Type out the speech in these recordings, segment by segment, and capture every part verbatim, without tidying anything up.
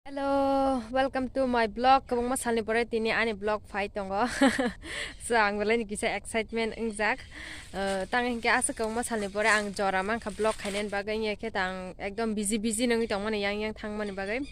Hello, welcome to my vlog. Kwbangma salni pore tini ani vlog phai tongo. So, ang belai ni kisa excitement wngjak. Uh, tang hinkhe aswk kwbangma salni pore ang jora mankha vlog khainani bagwi, wngya khe tang ekdom busy busy nungwi tongmani yang yang thangmani bagwi.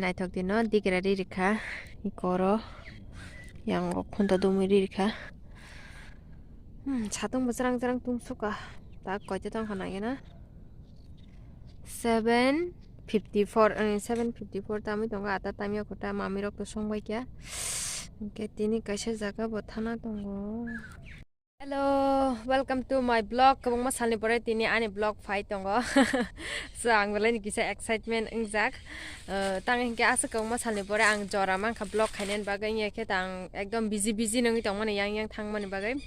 Naithok dino digra ri rikha, ikoro yango khunta dumui ri rikha. Hmm, satung bo srang srang tung suka. Tak koita tong khana gena. Seven fifty four, eh, seven fifty four tamui tongo, ata tamya kota mami rok to song bai kya. Hingke tini kaisa jaga bo thana tongo. Hello, welcome to my vlog. Kwbangma salni pore tini ani vlog phai tongo. So, ang belai ni kisa excitement wngjak. Uh, tang hinkhe aswk kwbangma salni pore ang jora mankha vlog khainani bagwi, wngya khe tang ekdom busy busy nungwi tongmani yang yang thangmani bagwi.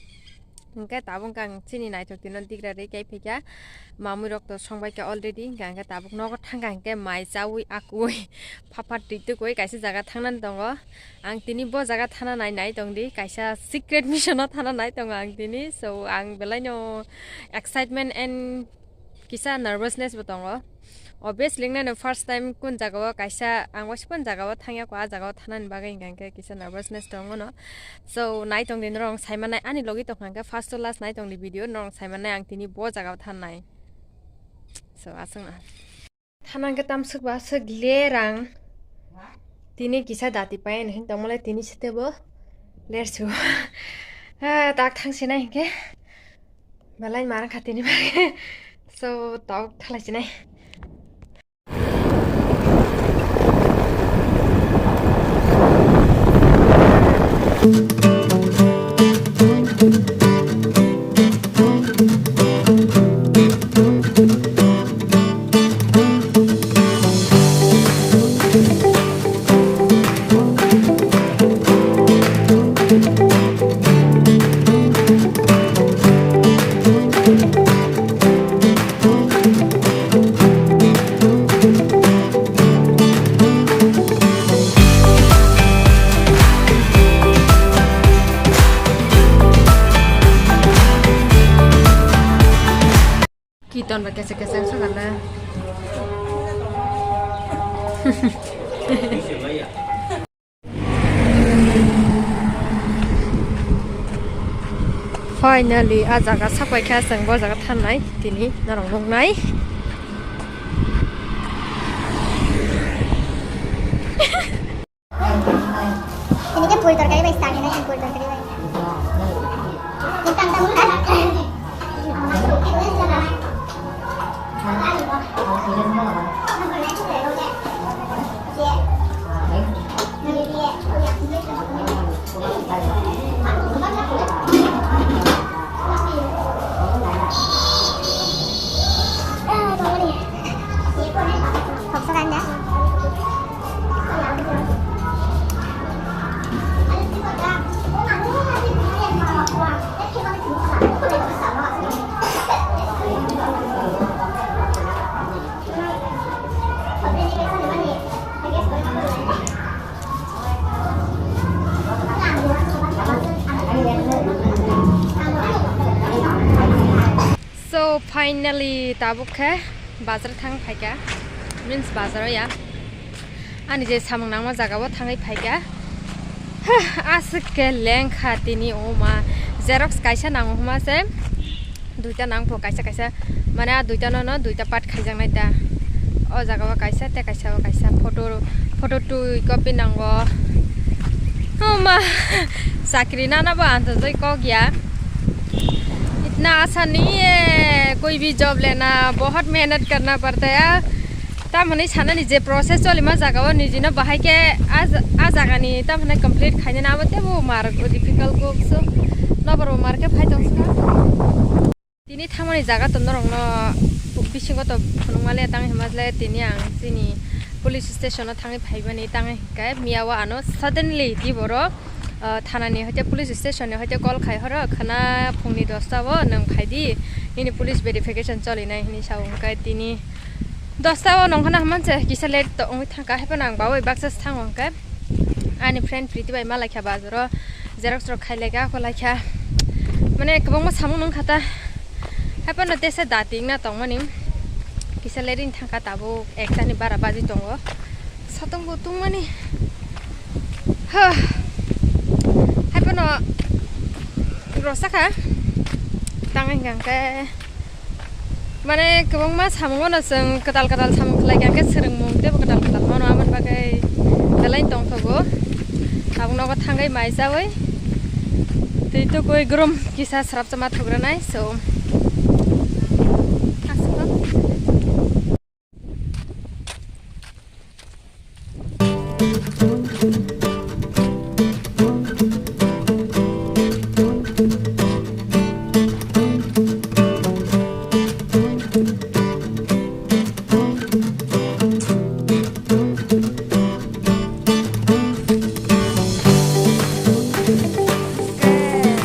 Hingke tabuk ang chini naithok tino digra ri kai phaikha. Mamui rok to song bai kha already, hingke ang khe tabuk nogo thangkha, hingke mai chaui akui phapar twi tukui kaisa jaga thangnani tongo. Ang tini bo jaga thana nai nai tongdi, kaisa secret mission o thana nai tongo ang tini. So, ang belai no excitement and kisa nervousness bo tongo. Obviously, wngnai no first time kun jaga o kaisa, ang waisa kun jaga o thangya ko, a jaga o thanani bagwi hingka hingke kisa nervousness tongo no. So, nai tongdi norok saimanai, ani logi tongkha hingke first to last nai tongdi video, norok saimanai ang tini bo jaga o thanai. So, aswk na. Thanang khe tamswk ba swk lerang. Tini kisa dati pai ani hin tongmole tini sitebo lersu. Ah, tak thang sinai hinkhe. Belai marang kha tini bai. So, tok thalai sinai. Kiton ba kesa kesa wngsa gana. Finally, a jaga sapai kha, chwng bo jaga thanai tini norok nuknai. Ini ke pul torkari bai start ini pul torkari bai. So, finally, tabuk khe bazar thang phaikha, means bazar o ya. Ani je samung nangma jaga o thangwi phaikha. Hah, aswk khe lengkha tini o ma. Xerox kaisa nango hwnma se. Duita nangpho kaisa kaisa. Mane a duita no, no duita part khaijaknai ta. O jaga o kaisa tei kaisa o kaisa. Photo, photo twi copy nango. O ma. Chakri nana bo anthojoi kok ya. Itna asan nahi hai, koi bhi job lena, bahut mehnat karna padta hai. Tamoni sanani je process cholima jaga o nijino bahai khe a, a jaga ni tamoni complete khainani abo tebo mar difficult kok so. Nokbar bo mar khe phai tong sukha. Tini thangmani jaga to norokno Bisingo to phunukma le tang hima le tini ang chini police station o thangwi phaimani tang hingkhe miya o ano suddenly tiboro, ah, thana ni hoite police station ni hoite call khai horo khana phungni dosta o nwng phaidi nini police verification cholinai hinwi sao hingkhe tini dosta o nongkhana hwnmang se kisa late to wngwi thangkha haiphano ang babai baksa se thango hingkhe ani friend Priti bai malaikha bazaro xerox rok khailaikha kholaikha mane kwbangma samung nungkha ta. Haiphano tesa dati wngna tongmani kisa lereng thangkha tabuk ekta ni bara baji tongo. Satong bo tungmani. Huh. Haiphano rosakha. Tang hingkha hingkhe mane kwbangma samungo no chwng kwtal kwtal samung khlai kha hingkhe swrwngmung teibo kwtal kwtal mano aboni bagwi belai tongthogo. Tabuk nogo thangwi mai chawi twi tukwi grum kisa srapsa ma thugranai so.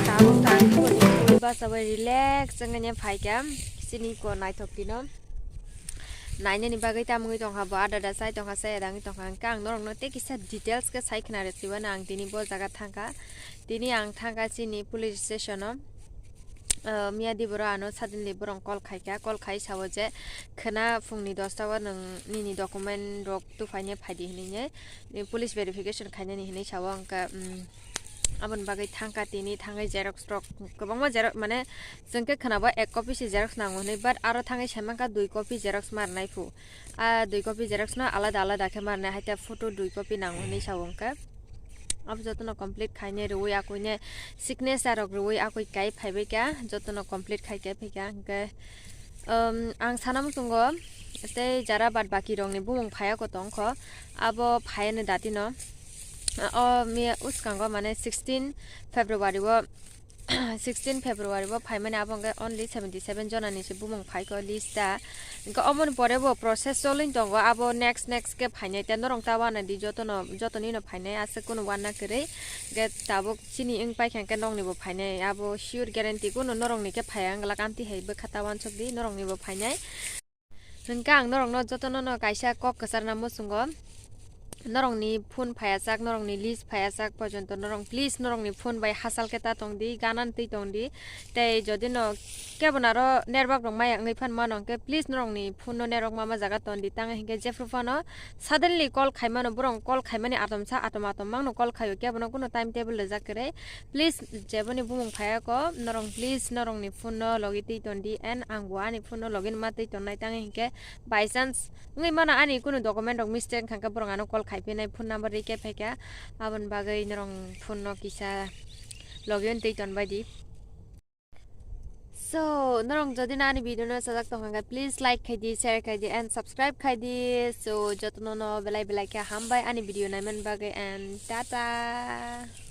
Tabuk tang tiboni phul bachawi relax wngwi phaikha chini ko naithok tino. Nainani bagwi tamungwi tongkha bo, ada da sai tongkha, sai adangwi tongkha. Hwnkhe ang norokno tei kisa details khe sai khna rw siwano ang tini bo jaga thangkha. Tini ang thangkha chini police station o. Ah, miya di boro ano suddenly borok call khaikha, call khai sao je khwna phungni dosta o nwng nini document rok tuphaine phaidi hinwi police verification khainani hinwi sao. Hwnkhe, um, aboni bagwi thangkha tini thangwi xerox rok kwbangma xerox mane chwng khe khwnabo ek copy se xerox nango hinwi but aro thangwi saimankha dui copy xerox marnai phu. A dui copy xerox no alada alada khe marnai hai ta photo dui copy nango hinwi sao hwnkhe. Abo jotono complete khaine rwui akoine signature rok rwui akoi kai phaibai kha jotono complete khai kai phaikha hwnkhe. Um, ang sana muchungo tei jara bad baki rokni bumung phaiya ko tongkho abo phaiani datino. O miya uskango mane sixteen February o sixteen February bo phaimani abo hwnkhe only seventy seven jona ni se bumung phaikho list ta. Hwnkhe omoni pore bo process cholwing tongo abo next next khe phainai ta norok ta wana di jotono jotoni no phainai aswk kunu wana kwrwi hwnkhe tabuk chini wng paikha hwnkhe nokni bo phainai abo sure guarantee kunu norok ni khe phaiya wng glak amtwi hai bwkha ta wansuk di norok ni bo phainai. Hwnkhe ang norokno jotono no kaisa kok kwcharna muchungo, norokni phone phaiya chak, norokni list phaiya chak porjonto norok please norokni phone bai hachal khe ta tong di, gana twi tong di. Tei jodi no kebo naro network rok maya wngwi phan mano hwnkhe please norokni phone no network ma ma jaga ton di, tang hwnkhe jephru phano suddenly call khai mano, borok call khai mani atom sa atom atom mangno call khaio, kebo no kunu time table rijak kwrwi. Please, jeboni bumung phaiya ko, norok please, norokni phone no logi twi ton di, and ang bo ani phone no logi ma twi tonnai, tang hwnkhe by chance wngwi mano ani kunu document rok mistake wngkha khe borok ano call khai phinai, phone number rikhe phaikha, aboni bagwi norok phone no kisa logi on twi ton bai di. So, norok jodi no ani video no chajak tongkha khe, please like khai di, share khai di, and subscribe khai di. So, jotono no belai belai khe hambai ani video naimani bagwi, and tata.